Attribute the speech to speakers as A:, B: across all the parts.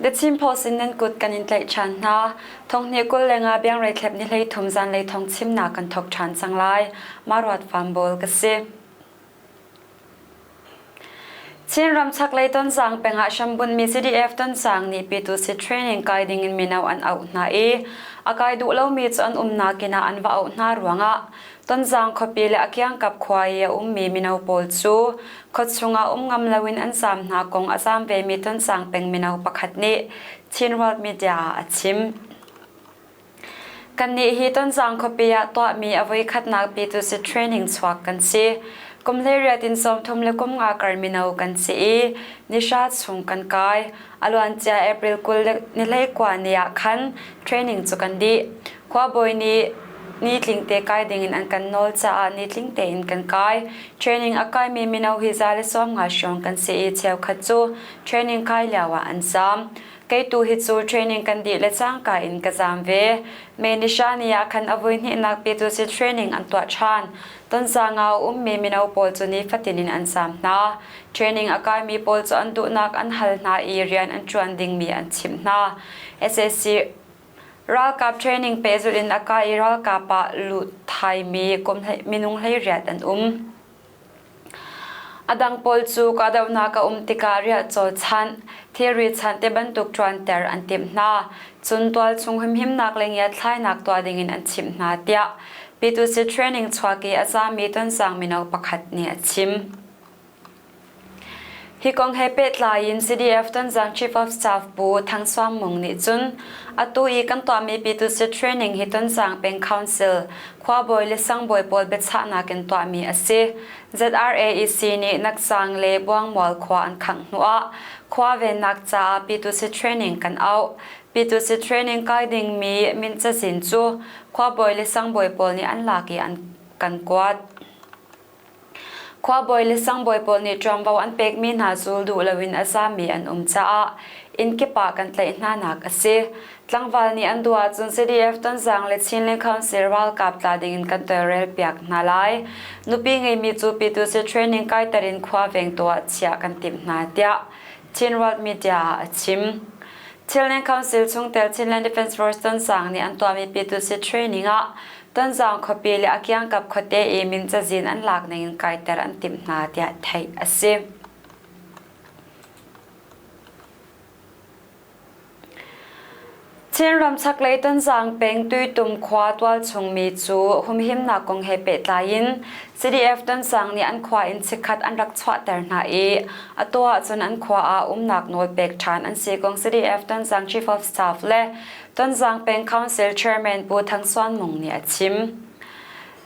A: The Chin Post in nan kut kan in tlaih ṭhan hna. Thonghnih 25 biangrei thlep ni 13 zanlei thong chimnak kan thok ṭhan cang lai. Maruat Fambawl ka si. Chinram chaklei Tonzang peng ah hrambunhmi CDF Tonzang nih Pyitusi training kai ding in mino an auh hna i a kai duh lomi cu an umnak inn ah an va auh hna ruangah Tonzang khuapi le a kiangkap khua i a ummi mino pawl cu khuachung ah um ngam loin an zaam hna kong a zaam vemi Tonzang peng mino pakhat nih Chin World Media ah a chim. Kannih hi Tonzang khuapi ah tuahmi a voikhatnak Pyitusi training chuak kan si. Kum 18 in 30 le kum nga kar mino kan si i nihra chung kan kai. A luancia April 20 le ni 19 ni ah khan training cu kan dih. Khuabawi nih nitling te kai dingin an kan nawl caah nitling tein kan kai. Training a kaimi mino hi 150 hrawng kan si i cheukhat cu training kai lio ah an zaam. Kei tu hi cu training kan dih le cangka in ka zaam ve. May ni hra ni ah khan a vui hnihnak pi cu si training an tuah ṭhan. Tonzang ah a ummi mino pawl cu nifatin in an zaam hna. Training a kaimi pawl cu an duhnak an hal hna i rian an ṭuan dingmi an chimh hna. SAC ralkap training pehzulh in a kai i ralkap ah lut thaimi kum minung 18 an um. A dang pawl cu kahdohnak a um tikah riahcaw chanh, thilri chanh ti bantuk ṭuanter an timh hna. Cun tualchung humhimnak le ngiatthlainak tuah dingin an chimh hna tiah P2C training chuak i a zami Tonzang mino pakhat nih a chim. Hi kong he pehtlai in CDF Tonzang Chief of Staff Pu Thang Suam Mung nih cun atu i kan tuahmi P2C training hi Tonzang Peng Council khuabawi le sangbawi pawl biachahnak in tuahmi a si. ZRAEC nih Nakzang le Buangmual khua an khangh hnuah khua vennak caah P2C training kan auh. P2C training kai dingmi min cazin cu khuabawi le sangbawi pawl nih an lak i an kan kuat. Khuabawi le sangbawi pawl nih ṭuanvo an pekmi hna zul duh loin a zami an um caah inn kip ah kan tlaih hnanak a si. Tlangval nih an duh ahcun CDF Tonzang le Chinland Council ralkap tla dingin kan tawlrelpiak hna lai. Nupi ngeimi cu Pyitusi training kaiter in khua vengtu ah chiah kan timh hna tiah Chin World Media ah a chim. Chinland Council chungtel Chinland Defense Force Tonzang nih an tuahmi Pyitusi training ah Tonzang khuapi le a kiangkap khuate i min cazin an lak ningin kaiter an timh hna tiah theih a si. Chinram chaklei Tonzang peng Tuitum khua tualchungmi cu humhimnak kong he pehtlai in CDF Tonzang nih an khua in chikkhat an rak chuahter hna i atu ahcun an khua ah umnak nawl pek ṭhan an si kong CDF Tonzang Chief of Staff le Tonzang peng Council Chairman Pu Thang Suan Mung nih a chim.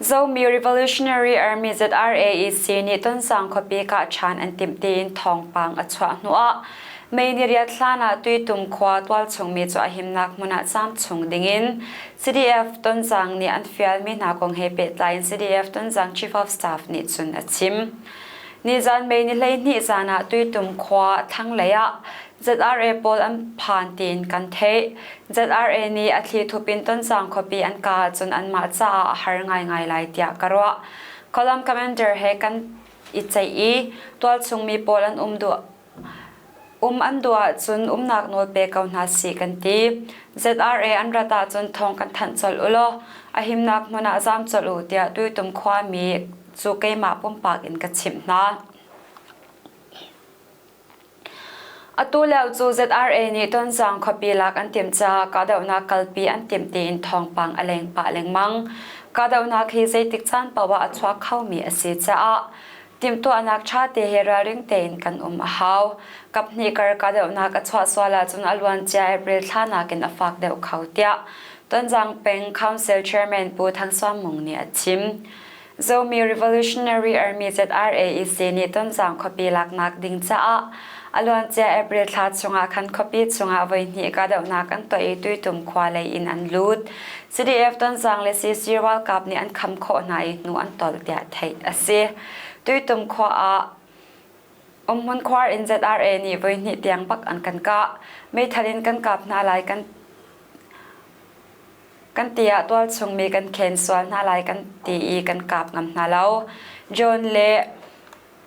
A: Zomi Revolutionary Army ZRAEC nih Tonzang khuapi kah ṭhan an timh tiin thawngpang a chuah hnuah May ni riat hlan ah Tuitum khua tualchungmi cu a himnak hmun ah caam chung dingin CDF Tonzang nih an fialmi hna kong he pehtlai in CDF Tonzang Chief of Staff nih cun a chim. Nizan May ni 12 zan ah Tuitum khua thlanglei ah ZRA pawl an phan tiin kan theih. ZRA nih a thli thup in Tonzang khuapi an kah ahcun anmah caah a har ngaingai lai tiah ka ruah. Column Commander he kan i ceih i tualchungmi pawl an um duh um an duh ahcun umnak nawl pe ko hna sih kan ti. ZRA an rat ahcun thawng kan thanh colh u law a himnak hmun ah zaam colh u tiah Tuitum khuami cu keimah pumpak in ka chimh hna. Atu lio cu ZRA nih Tonzang khuapi lak an timh caah kahdohnak kalpi an timh tiin thawngpang a leng pah lengmang. Kahdohnak hi zeitik caan paoh ah a chuak khomi a si caah timhtuahnak ṭha te he ralring tein kan um a hau. Kaphnih kar kahdohnak a chuah sual ahcun a luancia April thla nakin a fak deuh kho tiah Tonzang peng Council Chairman Pu Thang Suam Mung nih a chim. Zomi Revolutionary Army ZRAEC nih Tonzang khuapi laknak ding caah a luancia April thla chungah khan khuapi chungah voihnih kahdohnak an tuah i Tuitum khua lei in an lut. CDF Tonzang le CC ralkap nih an kham khawh hna i hnu an tolh tiah theih a si. Tuitum khua ah umhmun khuar in ZRA nih voihnih tiang bak an kan kah. Meithal in kan kap hna lai kan Kan ti ah tualchungmi kan khen sual hna lai kan ti i kan kap ngam hna lo. John le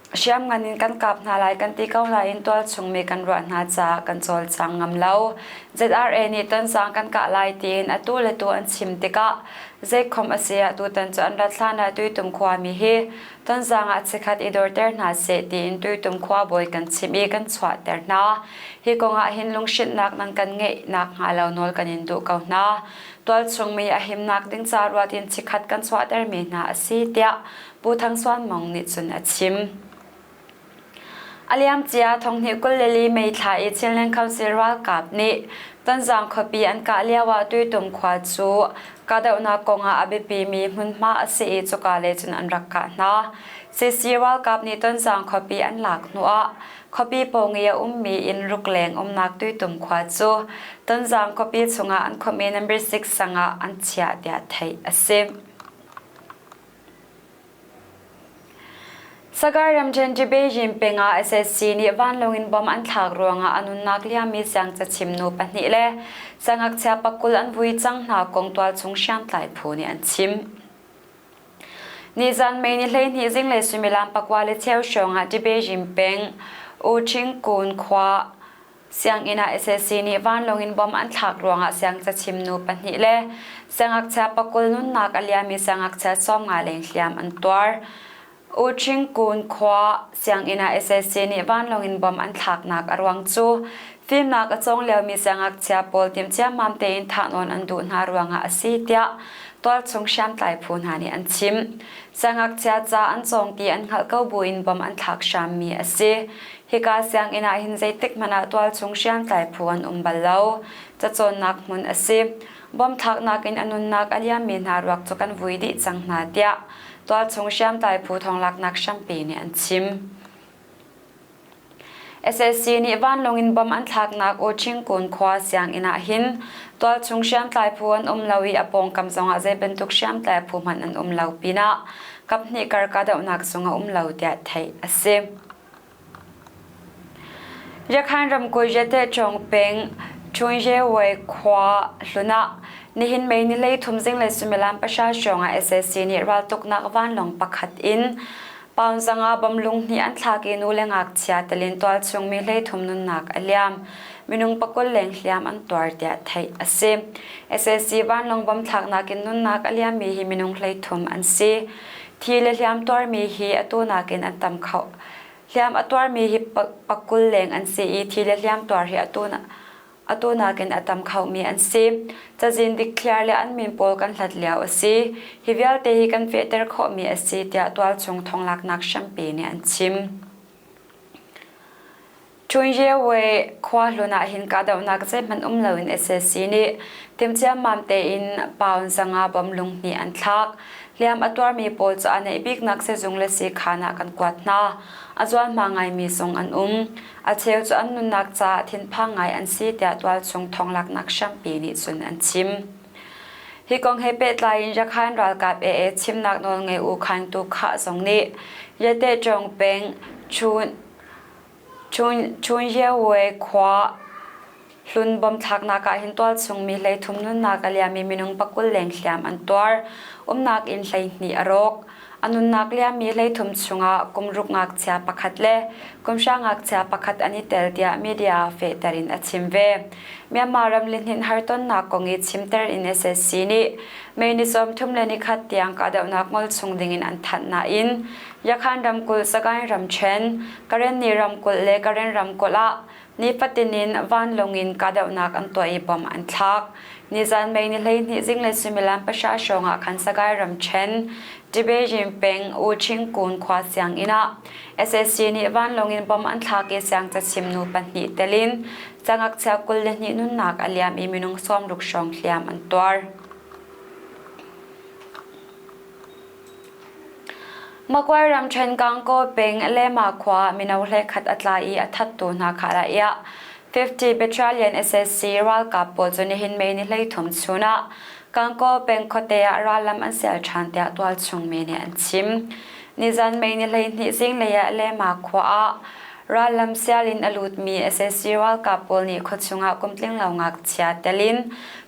A: Hriamngan in kan kap hna lai kan ti ko nain tualchung mi kan ruah hna caah kan cawlcang ngam lo. ZRA nih Tonzang kan kah lai tiin atu le tu an chim tikah zeikhom a si ah tutan cu an rat hlan ah Tuitum khuami hi Tonzang ah chikkhat i dorter hna seh tiin Tuitum khuabawi kan chimh i kan chuahter hna. Hi kong ah hin lunghrinhnak nan kan ngeih nakhnga lo nawl kan in duh ko hna. Tualchung mi a himnak ding ca ruat in chikkhat kan chuahtermi hna a si tiah Pu Thang Suan Mong nih cun a chim. A liamcia thonghnih 24 May thla i Chinland Council ralkap nih Tonzang khuapi an kah lioah Tuitum khua cu kahdohnak kongah a biapimi hmunhma a si i cuka lei cun an rak kah hna. CC ralkap nih Tonzang khuapi an lak hnuah khuapi pawng i a ummi inn ruk leng umnak Tuitum khua cu Tonzang khuapi chungah an khuami number 6 sang ah an chiah tiah theih a si. Sagaing ramṭhen Beijing peng ah SSC nih vanlawng in bomb an thlak ruangah a nunnak liammi siangcachim nu pahnih le siangngakchia pakul an vui cang hna kong tualchung hriamtlai phu nih an chim. Nizan May ni 12 zinglei suimilam pakua le cheu hrawng ah Beijing peng U Ching Kun khua Sianginn ah SAC nih vanlawng in bomb an thlak ruangah siangcachim nu pahnih le siangngakchia pakul nunnak a liami siangngakchia 50 leng hliam an tuar. U Ching Kun khua sianginn ah SAC nih vanlawng in bomb an thlaknak a ruang cu fimnak a cawng liomi siangngakchia pawl timhciammam tein thahnawn an duh hna ruangah a si tiah tualchung hriamtlai phu hna nih an chim. Siangngakchia ca an cawng ti an hngalh ko buin bomb an thlak hrammi a si. Hika sianginn ah hin zeitik hmanh ah tualchung hriamtlai phu an um bal lo. Cacawnnak hmun a si. Bomb thlaknak in a nunnak a liammi hna ruak cu kan vui dih cang hna tiah tualchung hriamtlai phu thawnglaknak hrampi nih an chim. SAC nih vanlawng in bomb an thlaknak Ochingkun khua sianginn ah hin tualchung hriamtlai phu an um lo i a pawngkam zongah zei bantuk hriamtlai phu hmanh an um lo pinah kaphnih kar kahdohnak zong a um lo tiah theih a si. Yakhan ramkulh Yatehchawng peng Chungyewei khua hlun ah nihin May ni 13 zinglei suimilam pahra hrawng ah sac nih raltuknak vanlawng pakhat in pound zanga bomb lunghnih an thlak i nu le ngakchia telin tualchung mi 33 nunnak a liam. Minung pakul leng hliam an tuar tiah theih a si. Sac vanlawng bomb thlaknak in nunnak a liammi hi minung 33 an si. Thi le hliam tuarmi hi atu nakin an tam kho. Hliam a tuarmi hi pakul leng an si i thi le hliam tuar hi atu atu nakin a tam khomi an si. Cazin dikthliar le an min pawl kan hlat lio a si. Hi vialte hi kan fehter khawhmi a si tiah tualchung thonglaknak hrampi nih an chim. Chunyewe khua hlun ah hin kahdohnak zeihmanh um loin sac nih timhciammam tein pound 500 bomb lunghnih an thlak. Hliam a tuarmi pawl cu a neih biknak sizung le siikhaan ah kan kuat hna. A zualhma ngaimi zong an um. A cheu cu an nunnak caah thinphang ngai an si tiah tualchung thonglaknak hrampi nih cun an chim. Hi kong he pehtlai in Rakhain ralkap AA chimnak nawlngei U Khaing Tu Khah zong nih Yate Chong peng Chun Chunyewe khua hlun bomb thlaknak ah hin tualchung mi 33 nunnak a liami minung pakul leng hliam an tuar. Umnak inn 12 a rawk. A nunnak liammi 33 chungah kum ruk ngakchia pakhat le kum hra ngakchia pakhat an i tel tiah media fehter in a chim ve. Myanmar ram lihninh hartonnak kong i chimter in SSC nih May ni 31 tiang kahdohnak ngol chung dingin an thanh nain Yakhan ramkulh, Sagaing ramṭhen, Karenni ramkulh le Karen ramkulh ah nifatin in vanlawng in kahdohnak an tuah i bomb an thlak. Nizan May ni 12 zinglei suimilam pahra hrawng ah khan Sagaing ramṭhen, Tibejin peng U Ching Kun khua sianginn ah sac nih vanlawng in bomb an thlak i siangcachim nu pahnih tel in cangakchia 22 nunnak a liam i minung 60 hrawng hliam an tuar. Magway ramṭhen Gangaw peng Lema khua mino hlekhat a tla i a thattu hna kha la iah 50 Battalion SSC ralkap pawl cu nihin May ni 33 chun ah Gangaw peng khuate ah rallam an sial ṭhan tiah tualchung mi nih an chim. Nizan May ni 12 zinglei ah Lema khua ah rallam sial in a lutmi SSC ralkap pawl nih khuachung ah kumtling lo ngakchia tel in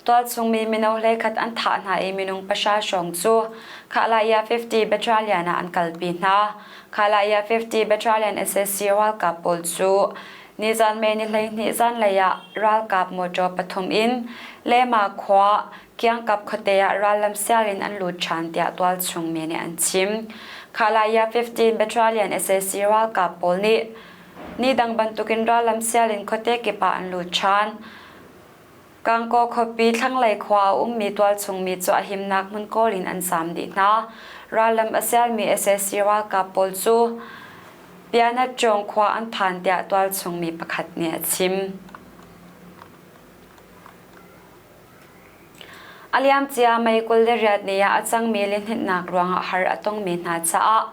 A: tualchung mi mino hlekhat an thah hna i minung pahra hrawng cu. Khalaya 50 Battalion ah an kalpi hna. Khalaya 50 Battalion sac ralkap pawl cu nizan May ni 12 zanlei ah ralkap motor pathum in Lema khua kiangkap khuate ah rallam sial in an lut ṭhan tiah tualchung mi nih an chim. Khalaya 15 Battalion sac ralkap pawl nih ni dang bantukin rallam sial in khuate kip ah an lut ṭhan. Kangkaw khuapi thlanglei khua a ummi tualchung mi cu a himnak hmun kawl in an zaam dih hna. Rallam a sialmi sac ralkap pawl cu Pianatcawng khua an phan tiah tualchung mi pakhat nih a chim. A liamcia May 28 ni ah a cangmi lihninhnak ruangah har a tongmi hna caah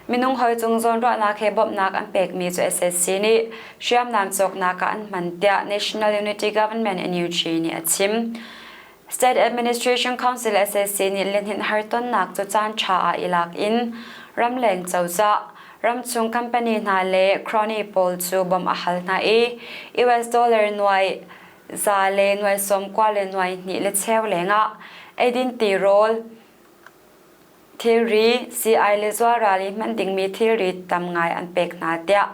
A: minung hawi cung zawnruahnak he bawmhnak an pekmi cu sac nih hriamnam cawknak ah an hman tiah National Unity Government NUG nih a chim. State Administration Council sac nih lihninh hartonnak cu caan ṭha ah i lak in ramleng cozah, ramchung company hna le crony pawl cu bawmh a hal hna i US dollar nuai za le nuai sawmkua le nuai hnih le cheu lengah eidin tirawl, thilri, sii-ai le zualral i hman dingmi thilri tam ngai an pek hna tiah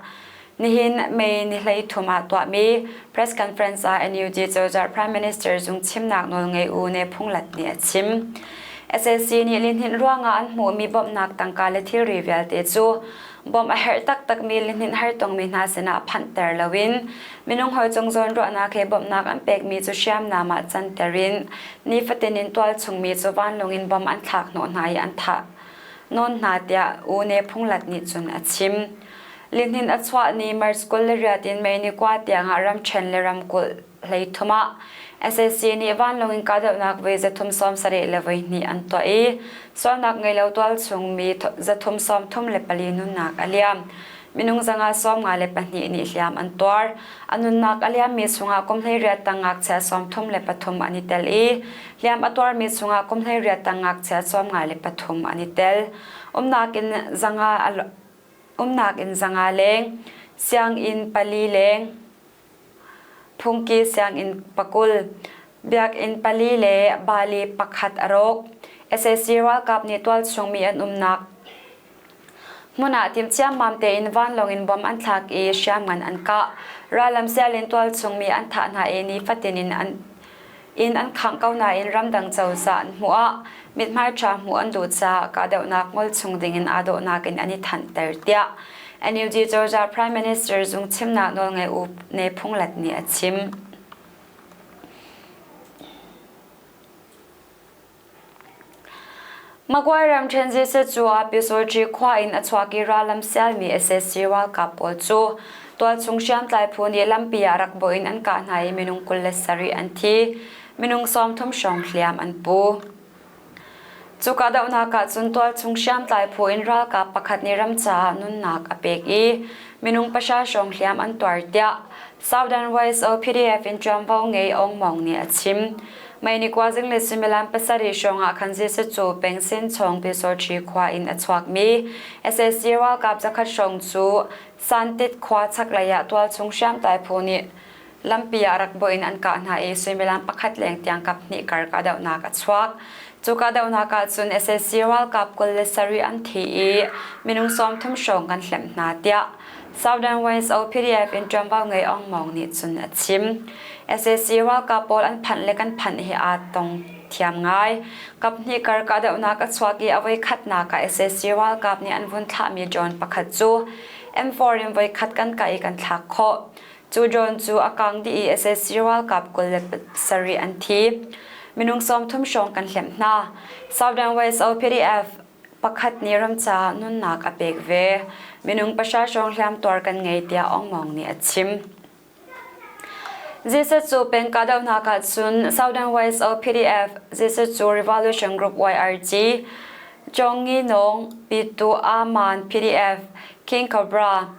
A: nihin May ni 13 ah tuahmi press conference ah NUG cozah Prime Minister zung chimnak nawlngei U Ne Phung Lat nih a chim. SAC nih lihninh ruangah an hmuhmi bawmhnak tangka le thilri vialte cu bawmh a herh taktakmi lihninh hartongmi hna sinah phanhter loin minung hawi cung zawnruahnak he bawmhnak an pekmi cu hriamnam ah canter in nifatin in tualchungmi cu vanlawng in bom an thlak hnawh hna i an thah nawn hna tiah U Ne Phung Lat nih cun a chim. Lihnin a chuah ni March 28 in May ni kua tiangah ramṭhen le ramkulh 33 ah sac nih vanlawng in kahdohnak voi 372 an tuah i sualnak ngei lo tualchung mi 334 nunnak a liam. Minung 154 nih hliam an tuar. A nunnak a liammi chungah kum 18 tang ngakchia 33 an i tel i hliam a tuarmi chungah kum 18 tang ngakchia 93 an i tel. Umnak in zanga umnak in zanga leng, sianginn pali leng, Phungki sianginn pakul, biakinn pali le bali pakhat a rawk. Sac ralkap nih tualchung mi an umnak hmun ah timhciammam tein vanlawng in bom an thlak i hriamngan an kah. Rallam sial in tualchung mi an thah hna i nifatin in an inn an khangh ko nain ramdang cozah an hmuh ah mithmai ṭha hmuh an duh caah kahdohnak ngol chung dingin aa dawhnak in an i thanhter tiah NUG cozah Prime Minister zung chimnak nawlngei U Ne Phung Lat nih a chim. Magway ramṭhen Jesuh ah Pyusawṭi khua in a chuak i rallam sialmi sac ralkap pawl cu tualchung hriamtlai phu nih lampi ah rak bawh in an kah hna i minung 27 an thi. Minung 30 hrawng hliam an pu. Cu kahdohnak ah cun tualchung hriamtlai phu in ralkap pakhat nih ram caah nunnak a pek i minung pahra hrawng hliam an tuar tiah Southern Voice of PDF in ṭuanvo ngei Aung Maung nih a chim. Mei ni kua zinglei suimilam pasarih hrawngah khan Jesuh cu peng Sinchawng Pyusawṭhi khua in a chuakmi sac ralkap zakhat hrawng cu Santit khua chaklei ah tualchung hriamtlai phu nih lampi ah rak bawh in an kah hna i suimilam pakhat leng tiang kaphnih kar kahdohnak a chuak. Cu kahdohnak ah cun sac ralkap 27 an thi i minung 30 hrawng kan hlemh hna tiah Southern West OPDF in ṭuanvo ngei Aung Maung nih cun a chim. Sac ralkap pawl an phanh le kan phanh hi aa tong thiam ngai. Kaphnih kar kahdohnak a chuak i a voikhatnak ah sac ralkap nih an vun thlahmi drone pakhat cu M4 in voikhat kan kah i kan thlak khawh. Cu drone cu a kang dih i sac ralkap 27 an thi. Minung 30 hrawng kan hlemh hna. Southern West OPDF pakhat nih ram caah nunnak a pek ve. Minung pahra hrawng hliamtuar kan ngei tiah Aung Maung nih a chim. Jesuh cu peng kahdohnak ah cun Southern Voice of PDF, Jesuh cu Revolution Group YRG, Chongi Nong, Pitu Aman PDF, King Cobra,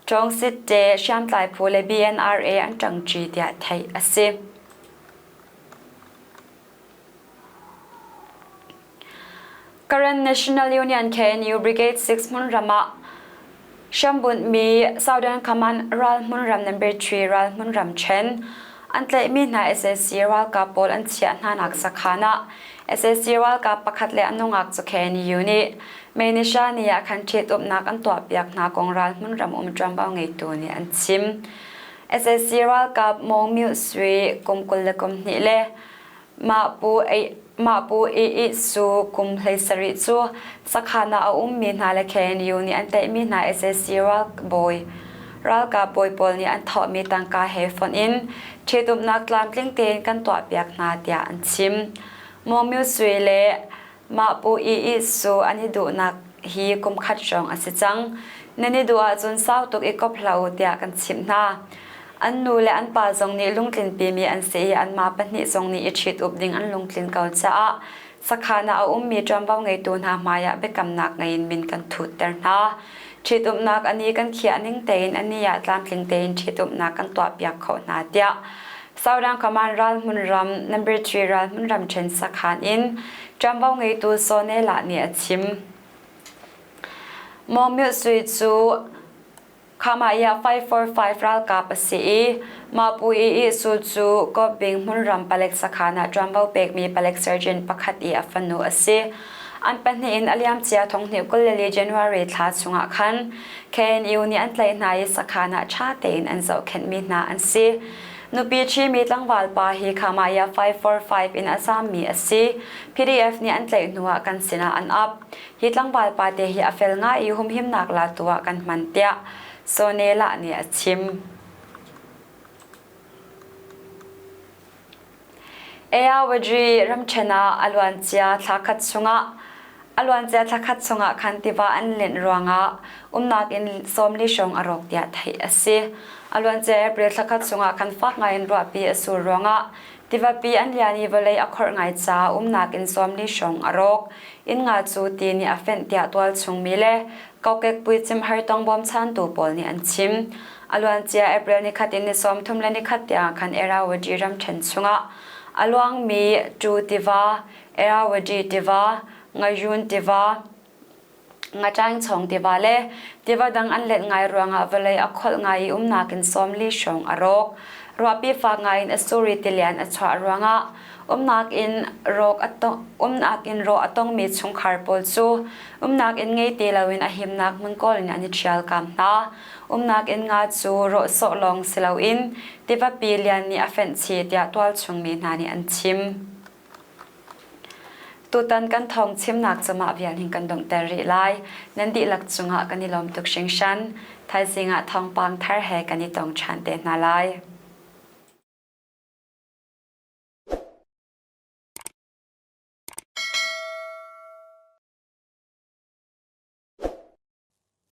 A: Chong Sit Te hriamtlai phu le BNRA an ṭangṭi tiah theih a si. Karen National Union KNU Brigade 6 hmunram ah hrambunhmi Southern Command ral hmunram number 3 ral hmunram ṭhen an tlaihmi hna sac ralkap pawl an chiah hnanak sakhan ah Sac ralkap pakhat le a nungak cu KNU nih May ni hra ni ah khan ṭhitumnak an tuahpiak hna kong ral hmunram um ṭuanvo ngeitu nih an chim. Sac ralkap Maung Myo Sui kum 22 le Mah Pu Mah Pu I Su kum 17 cu sakhan ah a ummi hna le KNU nih an tlaihmi hna sac ralbawi ralkap bawi pawl nih an thawhmi tangka he fonh in ṭhitumnak tlamtling tein kan tuahpiak hna tiah an chim. Maung Myo Sui le Mah Pu I I Su an i duhnak hi kum khat hrawng a si cang. Nan i duh ahcun sau tuk i kop hlah u tiah kan chimh hna. An nu le an pa zong nih lungtlinpimi an si i anmah pahnih zong nih i ṭhit-up ding an lungtlin ko caah sakhan ah a ummi ṭuanvo ngeitu hna hmaiah biakamnak ngei in min kan thutter hna. Ṭhitumnak a ni kan khiah ning tein a ni ah tlamtling tein ṭhitumnak kan tuahpiak khawh hna tiah Southern Command ralhmun ram number 3 ralhmun ramṭhen sakhan in ṭuanvo ngeitu Sone nih a chim. Maw Myo Sui cu Khamaya 545 ralkap a si i mah Pu I I Su cu Kawbing hmunram palek sakhan ah ṭuanvo pekmi palek sergeant pakhat i a fanu a si. An pahnih in a liamcia thonghnih 24 January thla chungah khan KNU nih an tlaih hna i sakhan ah ṭha tein an zohkhenhmi hna an si. Nupi ṭhimi tlangval pa hi Khamaya 545 in a zaammi a si. PDF nih an tlaih hnuah kan sinah an ap. Hi tlangval pa te hi a fel ngai i humhimnak latu ah kan hman tiah Sonela nih a chim. Eawadri ramṭhen ah a luancia thla khat chungah a luancia thla khat chungah khan tiva an linh ruangah umnak in 40 hrawng a rawk tiah theih a si. A luancia April thla khat chungah khan fak ngai in ruahpi a sur ruangah tivapi an lian i vawlei a khorh ngai caah umnak in 40 hrawng a rawk. Inn nga cu ti nih a fenh tiah tualchung mi le kokek puicim hartong bawmchantu pawl nih an chim. A luancia April nikhat in ni 31 tiang khan Irrawaddy ramṭhen chungah a luangmi Ṭu tiva, Irrawaddy tiva, Ngayun tiva, Ngaṭaingchawng tiva le tiva dang an let ngai ruangah vawlei a kholh ngai i umnak in 40 hrawng a rawk. Ruahpi fak ngai in a sur i tilian a chuah ruangah umnak in rawk a tong, umnak in rawh a tongmi chungkhar pawl cu umnak inn ngei ti loin a himnak hmun kawl in an i ṭhialkam hna. Umnak inn nga cu rawh sawh lawng si loin tivapi lian nih a fenh chih tiah tualchung mi hna nih an chim. Tutan kan thawng chimnak cu mah vial hin kan donghter rih lai. Nan dihlak cungah kan i lawm tuk hringhran. Thaizing ah thawngpang thar he kan i tong ṭhan te hna lai.